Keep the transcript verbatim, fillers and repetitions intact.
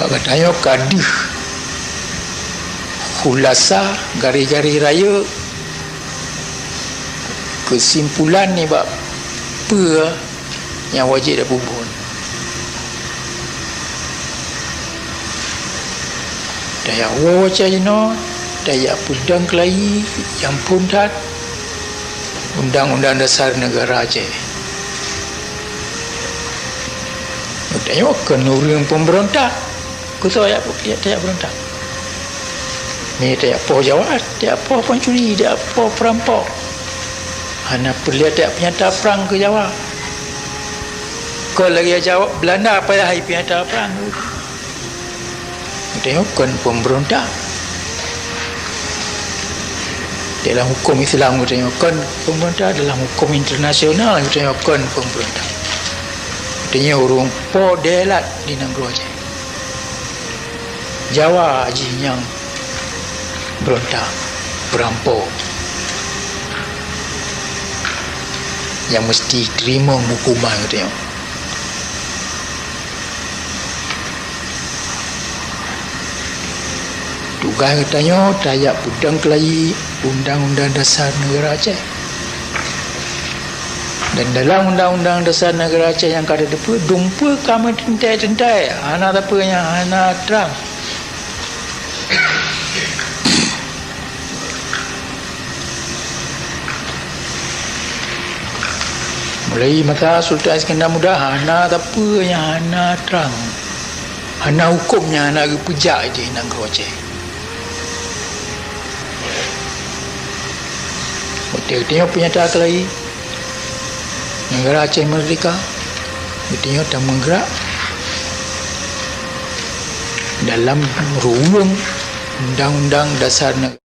Bak geutanyoe ka deuh khulasa, garis-garis rayeuk, keusimpulan nibak peue nyang wajéb tapeubuet. Tajak woe watèe jinoe, tajak peudong keulayi nyang phôn that Undang-Undang Dasar Negara Aceh. Geutanyoe kon ureuëng pemberontak. Keu soe tajak, tajak beurontak? Nyoe tajak poh Jawa, tajak poh pancuri, tajak poh peurampok. Hana peureulée tajak peunyata prang keu Jawa. Kon lagée Jawa, Beulanda payah jipeunyata prang. Geutanyoe kon pemberontak. Dalam huköm Islam geutanyoe kon pemberontak, dalam huköm internasional geutanyoe kon pemberontak. Geutanyoe ureuëng po deulat di nanggroe Aceh. Jawa jih nyang beurontak, peurampok, nyang meuseuti teurimong huköman geutanyoe. Tugaih geutanyoe tajak peudong keulayi Undang-Undang Dasar Negara Aceh. Dan dalam Undang-Undang Dasar Negara Aceh nyang ka teupeue, dumpeue ka meuteuntée-teuntée, hana sapeue nyang hana trang. Mulai masa Sultan Iskandar Muda, hana sapeue nyang hana trang. Hana huköm nyang hana geupeujak di nanggroe Aceh. Watée geutanyoe peunyata keulayi negara Aceh Merdeka, geutanyoe tameugrak dalam ruweueng Undang-Undang Dasar Negara.